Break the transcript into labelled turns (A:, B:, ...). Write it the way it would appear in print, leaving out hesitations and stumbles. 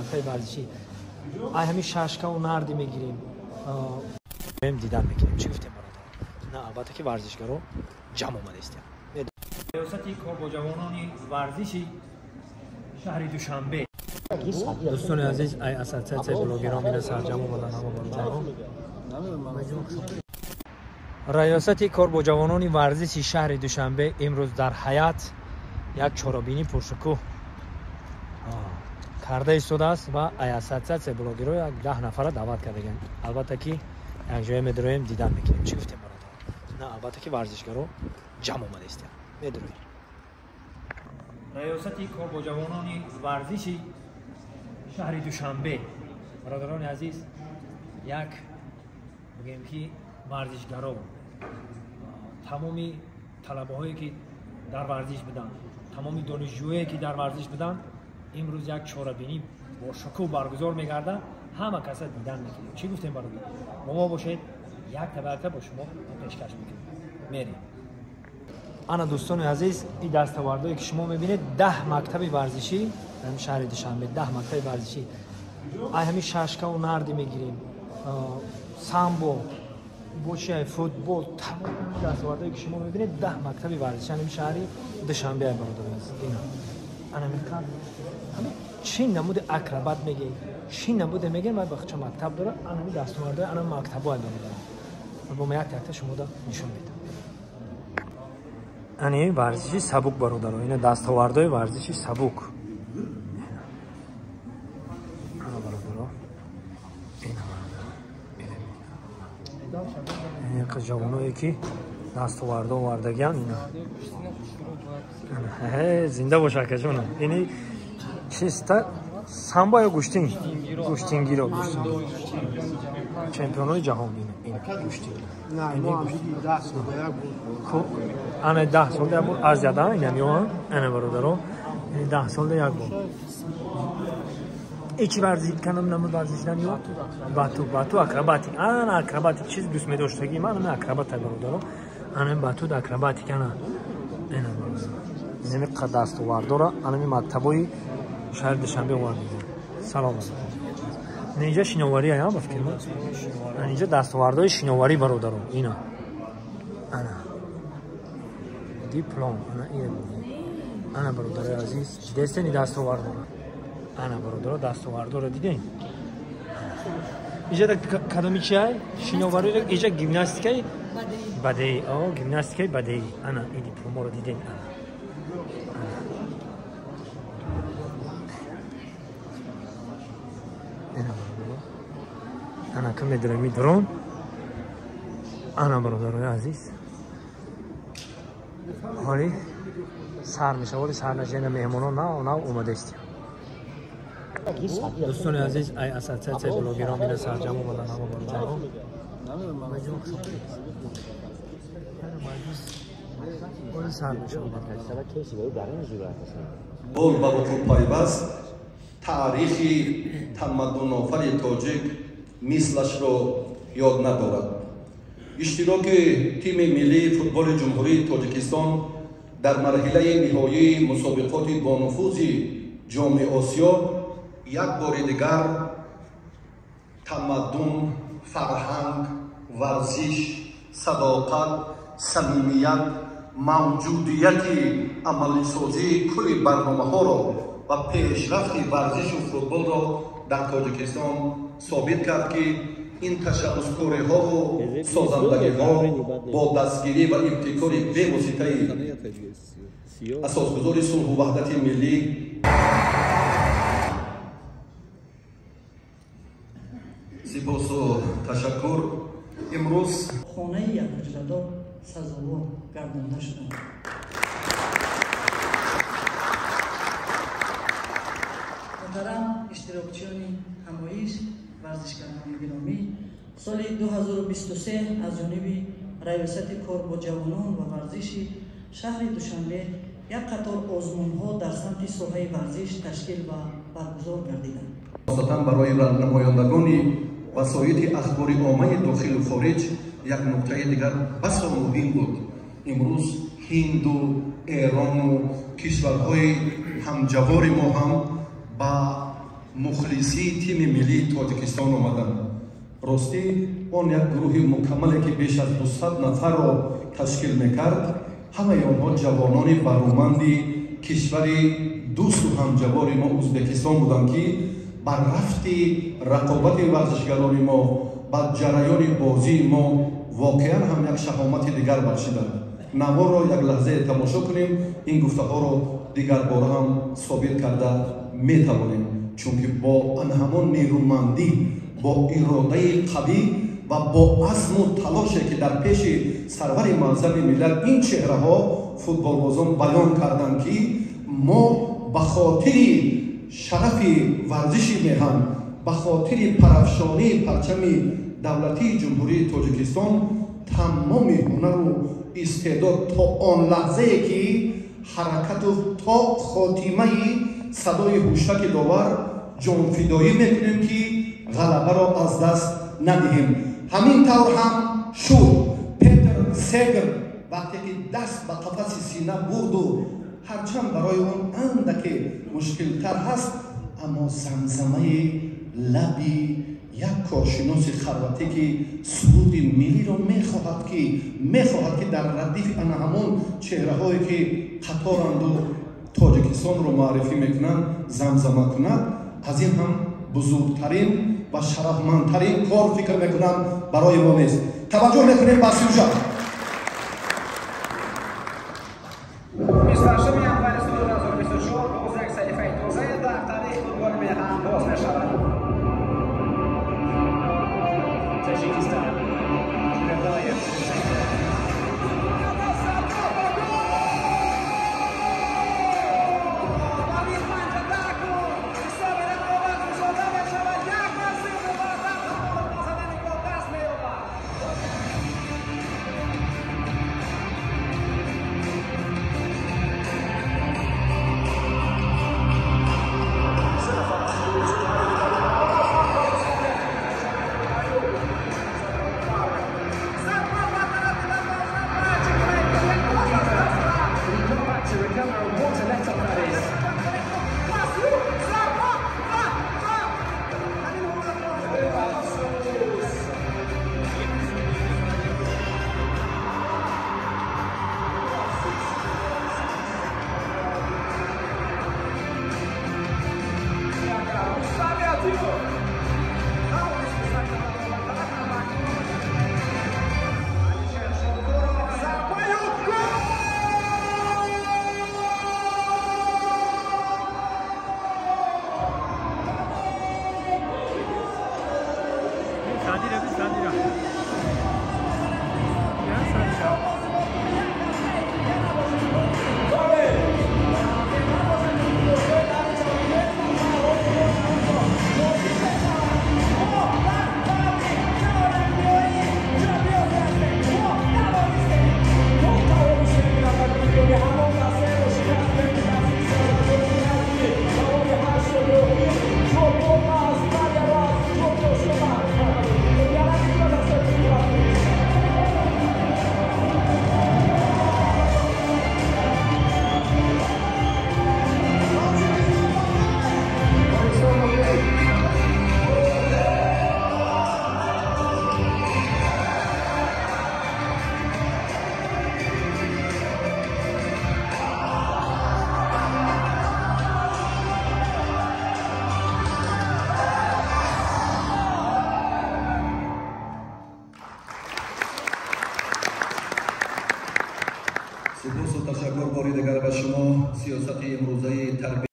A: Мактаби варзишӣ ай ҳамин шашкаву нарди мегирем, дидан мекунем. Чӣ гуфтем, бародар? На, албатта ки варзишгаро ҷамъ омадаистем. Риёсати кор бо ҷавонони варзиши шаҳри Душанбе. Дӯстони азиз, ай ассотсиатсияи блогерон ина сарҷамъ омадан ҳама бародарон. Раёсати кор бо ҷавонони варзиши шаҳри Душанбе имрӯз дар ҳаят як чорабинӣ пуршукӯҳ карда истодааст ва ай ассотсиатсияи блогеро як 10 нафара даъват кардагианд. Албатта ки якҷоя медароем, дидан мекунем. Чӣ гуфтем, бародар? На, албатта ки варзишгаро ҷамъ омадаистем. Медароем. Раёсати кор бо ҷавонони варзиши шаҳри Душанбе. Бародарони азиз, як бигӯем ки варзишгаро, тамоми талабаҳое ки дар варзиш буданд, тамоми донишҷӯе ки дар варзиш буданд, имрӯз як чорабинӣ бо шукӯҳ баргузор мегардад. Ҳама каса дидан мекунем. Чӣ гуфтем, бародар? Бо мо бошед, як табарка бо шумо пешкаш мекунем. Мерем. Ана, дӯстони азиз, ин дастовардое ки шумо мебинед, 10 мактаби варзишӣ дар шаҳри Душанбе, 10 мактаби варзишӣ. Ай ҳамин шашкаву нарди мегирем, самбо, бо чи, футбол, тамоми дастовардое ки шумо мебинед, 10 мактаби варзишӣ ҳамин шаҳри Душанбе, бародари азиз. Ина ана миқад ҳамин чӣ намуди акробат мегӯем, чӣ намуде мегӯем, вай бахча мактаб дора. Ана ҳамин дастовардои ана мактабҳоя дорад. Бо ма як якта шумода нишон медам. Ани варзиши сабук, бародаро, ина дастовардои варзиши сабук. Ана, бародаро, ина бародаро, ина ҷавоное ки дастовардо овардагиан. Ина зинда бош, акаҷона. Ини чиста, самбо ё гӯштин? Гӯштингиро, чемпионои ҷаҳон. Ина ина гӯштин. Ана 10 солда як бор Азияда инам ё ана, бародаро, 10 солда як бор. Ичи варзиш канам намуд варзишдан ё батут, акробатик. Ана акробатик чиз дӯст медоштагӣ ман, ана акробата, бародаро, ана батут, акробатик. Ана ина инами дастовардора анами мактабои шаҳри Душанбе овардагӣ. Салом. Инҷа шиноварӣ ая, ба фикр ман инҷа дастовардҳои шиноварӣ, бародаро. Ина ана диплом, ана ана, бародарои азиз, дидестени дастовардора? Ана, бародаро, дастовардора дидем. Инҷа кадоми чи ай шиноварӣ? Инҷа гимнастикаи бадеӣ, о, гимнастикаи бадеӣ. Ана ин дипломоро дидем. Ана ана ка медорем дрон. Ана, бародарои азиз, ҳоли сар мешава, ҳоли сар нашена, меҳмонон нав нав омадаистем. Дӯстони азиз, ай ассотсиатсияи блогерон ина сарҷамъ омадан ҳама бародарон. Ҳоли сар мешава.
B: Бол ба вуқӯъ пайваст, таърихи тамаддунофари тоҷик мислашро ёд надорад. Иштироки тими миллии футболи Ҷумҳурии Тоҷикистон дар марҳилаи ниҳоии мусобиқоти бонуфузи Ҷоми Осиё як бори дигар тамаддун, фарҳанг, варзиш, садоқат, самимият, мавҷудияти амалисозии кулли барномаҳоро ва пешрафти варзишу футболро дар Тоҷикистон собит кард, ки ин ташаббускориҳову созандагиҳо бо дастгирӣ ва ибтикори бевоситаи асосгузори сулҳу ваҳдати миллӣ, сипосу ташаккур. Имрӯз
C: хонаи якҳуҷрадор сазовор гардонда шуданд. Муҳтарам иштирокчиёни ҳамоиш, варзишгарони гиромӣ, соли 2023 аз ҷониби Раёсати кор бо ҷавонон ва варзиши шаҳри Душанбе як қатор озмунҳо дар самти соҳаи варзиш ташкил ва баргузор гардиданд.
B: Хосатан барои намояндагони васоити ахбори оммаи дохилу хориҷ як нуқтаи дигар басо муҳим буд. Имрӯз Ҳинду, Эрону кишварҳои ҳамҷавори мо ҳам ба Мухлисии тими миллии Тоҷикистон омаданд. Ростӣ, он як гурӯҳи мукаммале, ки беш аз 200 нафарро ташкил мекард, ҳамаи онҳо ҷавонони бароманди кишвари дӯсту ҳамҷавори мо Ӯзбекистон буданд, ки бар рафти рақобати варзишгарони мо, ба ҷараёни бозии мо воқеан ҳам як шаҳомати дигар бахшиданд. Наворро як лаҳзае тамошо кунем, ин гуфтаҳоро дигарбора ҳам собит карда метавонем, чунки бо ан ҳамон нерӯмандӣ, бо иродаи қавӣ ва бо азму талоше, ки дар пеши сарвари муаззами миллат ин чеҳраҳо футболбозон баён карданд, ки мо ба хотири шарафи варзиши меҳан, ба хотири парафшонии парчами давлатии Ҷумҳурии Тоҷикистон тамоми ҳунару истеъдод то он лаҳзае, ки ҳаракату то хотимаи садои ҳушаки довар ҷонфидоӣ мекунем, ки ғалабаро аз даст надиҳем. Ҳамин тавр ҳам шуд. Петр Сегр вақте ки даст ба қафаси сина бурду, ҳарчанд барои он андаке мушкилтар ҳаст, аммо замзамаи лаби як коршиноси хорватӣ, ки суруди миллиро мехоҳад, ки дар радифи ана ҳамон чеҳраҳое, ки қаторанду Тоҷикистонро муаррифӣ мекунанд, замзама кунад, аз ин ҳам бузургтарин ва шарафмандтарин кор, фикр мекунам, барои мо нест. Таваҷҷӯҳ мекунем ба сюжет.
D: 28 январи соли 2024 боз як саҳифаи тозае дар таърихи футболи меҳан боз мешавад. Таҷикистон. Ҷуравоев.
B: Сипосу ташаккур бори дигар ба шумо. Сиёсати имрӯзаи тарбия